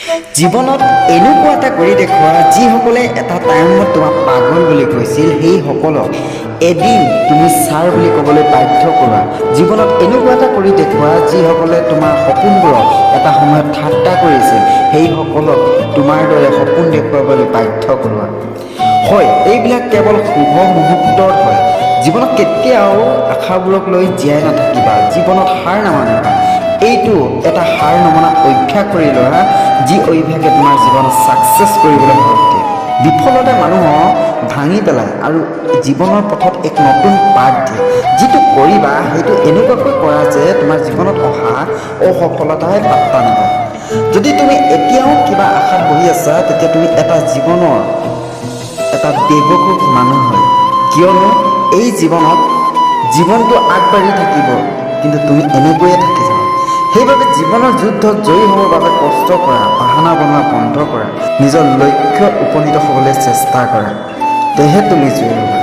জীৱনত এনেকুৱা এটা কৰি দেখুওৱা, যিসকলে এটা টাইমত তোমাক পাগল বুলি কৈছিল, সেইসকলক এদিন তুমি ছাৰ বুলি ক'বলৈ বাধ্য কৰোৱা। জীৱনত এনেকুৱা এটা কৰি দেখুওৱা, যিসকলে তোমাৰ সপোনবোৰক এটা সময়ত ঠাট্টা কৰিছিল, সেইসকলক তোমাৰ দৰে সপোন দেখুৱাবলৈ বাধ্য কৰোৱা। হয়, এইবিলাক কেৱল শুভ মুহূৰ্তত হয়। জীৱনত কেতিয়াও আশাবোৰক লৈ জীয়াই নাথাকিবা। জীৱনত হাৰ নামানিবা। এইটো এটা হাৰ নমনা অভ্যাস কৰি লোৱা, যি অভ্যাসে তোমাৰ জীৱনত ছাকচেছ কৰিবলৈ সাহস দিয়ে। বিফলতাই মানুহক ভাঙি পেলায় আৰু জীৱনৰ পথত এক নতুন পাঠ দিয়ে। যিটো কৰিবা, সেইটো এনেকুৱাকৈ কৰা যে তোমাৰ জীৱনত অহা অসফলতাই পাত্তা নাপায়। যদি তুমি এতিয়াও কিবা আশাত বহি আছা, তেতিয়া তুমি এটা জীৱনৰ এটা বেৱকুফ মানুহ হয়। কিয়নো এই জীৱনত জীৱনটো আগবাঢ়ি থাকিব, কিন্তু তুমি এনেকৈয়ে থাকি যাবা। সেইবাবে জীৱনৰ যুদ্ধত জয়ী হ'বৰ বাবে কষ্ট কৰা, বাহানা বনোৱা বন্ধ কৰা, নিজৰ লক্ষ্যত উপনীত হ'বলৈ চেষ্টা কৰা, তেহে তুমি জয়ী হ'বা।